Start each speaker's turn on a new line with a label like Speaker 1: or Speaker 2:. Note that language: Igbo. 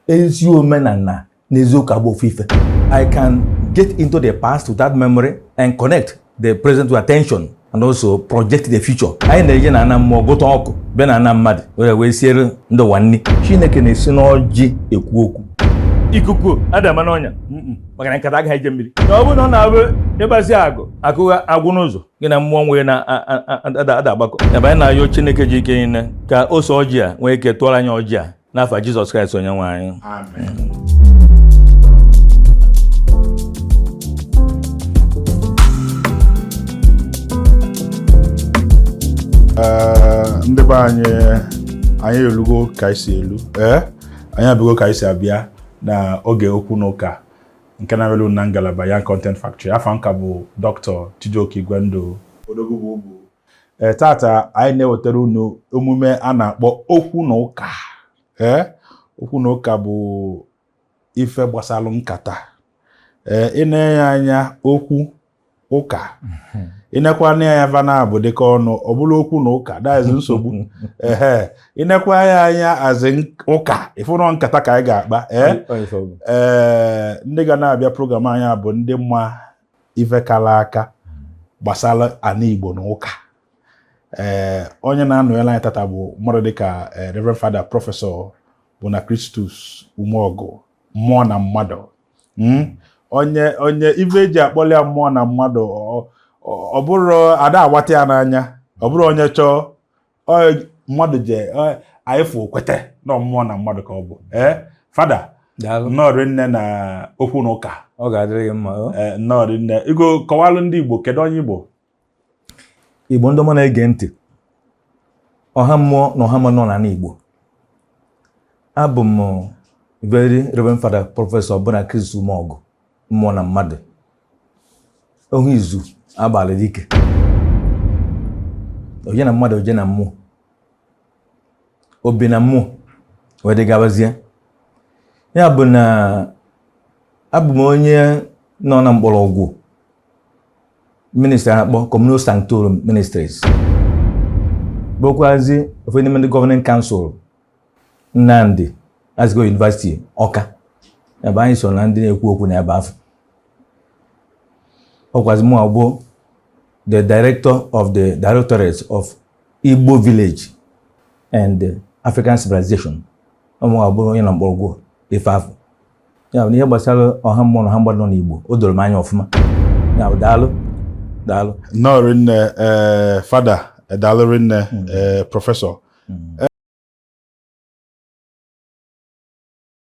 Speaker 1: Ezi omenala na eziokwu abụ ofu ife. I can get into the past with that memory and connect the present to attention and also project the future. Anyị na-eje na ana mmụọ gụta ọkụ bịa na ana mmadụ were wee siere ndị ụwa nri. Chineke na-esi n'ọjị ekwu okwu. Ikuku adama n'ọnya maka na nkata agaghị eje mmiri. Na ọ bụrụ na ọ na-abụ ịgbazi agụ akụgha agwụ n'ụzọ gị na mmụọ nwee na ada agbakọ. Ebe anyị na-ayọ Chineke ji ike niile ka ose ọjị a nwee ike tụọrọ anyị ọjị a n'afa Jizọs Kraịst onye nwe anyị.
Speaker 2: Amen. Ee, ndị be anyị, anyị elugo ka anyị si elu. Ee, anyị abịago ka anyị si abịa na oge okwu na ụka nke na-abịalụ na ngalaba Young Content Factory. Afa nka bụ Dr. Chijioke Igwendụ Odogwu bụ ugwu. Ee, tata anyị na-ewetara unu emume a na-akpọ okwu na ụka. Ee, okwu na ụka bụ ife gbasalụ nkata. Ee, ị na-enye anya okwu ụka, ịnekwa anya ya vana bụ dịka ọnụ ọ bụrụ okwu na ụka that is nsogbu. Ehe, ịnekwa ya anya azị ụka ịfụnọ nkata ka anyị ga-akpa. Ee, ee, ndị ga na-abịa program anyị bụ ndị mma ife kara aka gbasara ana Igbo na ụka. Ee, onye na-anọnyere anyị tata bụ mmadụ dịka Reverend Father Professor Bonachristus Umeọgụ, mmụọ na mmadụ. Onye ife eji akpọli ya mmụọ na mmadụ, ọ bụrụ ada agbata ya n'anya, ọ bụrụ onye chọọ mmadụ je anyị fụ kwete na mmụọ na mmadụ ka ọ bụ. Ee, fada, nnọọ rinne na okwu na ụka.
Speaker 1: Ọ ga-adịrị gị mma.
Speaker 2: Ee, nnọọ rinne. Igo kọwalụ ndị Igbo, kedu onye Igbo?
Speaker 1: Igbo ndị ọma na-ege ntị, ọha mmụọ na ọha mmadụ nọ n'ala Igbo, abụ m Very Reverend Father Professor Bonachristus Umeọgụ, mmụọ na mmadụ, ohu izu agbalị dike, oje na mmadụ, oje na mmụọ, obi na mmụọ wee dị gabazie. Ya bụ na abụ m onye nọ na mgbọrọgwụ ministry a na-akpọ Communio Sanctorum Ministries, bụkwazi ofu n'ime ndị Governing Council Nnamdi Azikiwe University Ọka, ebe anyị so na ndị na-ekwu okwu n'ebe afọ. Ọkwazi mụ bụ the director of the Directorate of Igbo Village and African Civilization. Ọmụ bụ onye na mgbọrọgwụ ife afọ. Ya bụ na ihe gbasara ọha mmụọ na ọha mmadụ nọ n'Igbo, o doro m anya ọfụma. Ya bụ daalụ, daalụ.
Speaker 2: Nnọọ rinne. Ee, fada, daalụ rinne. Ee, professor.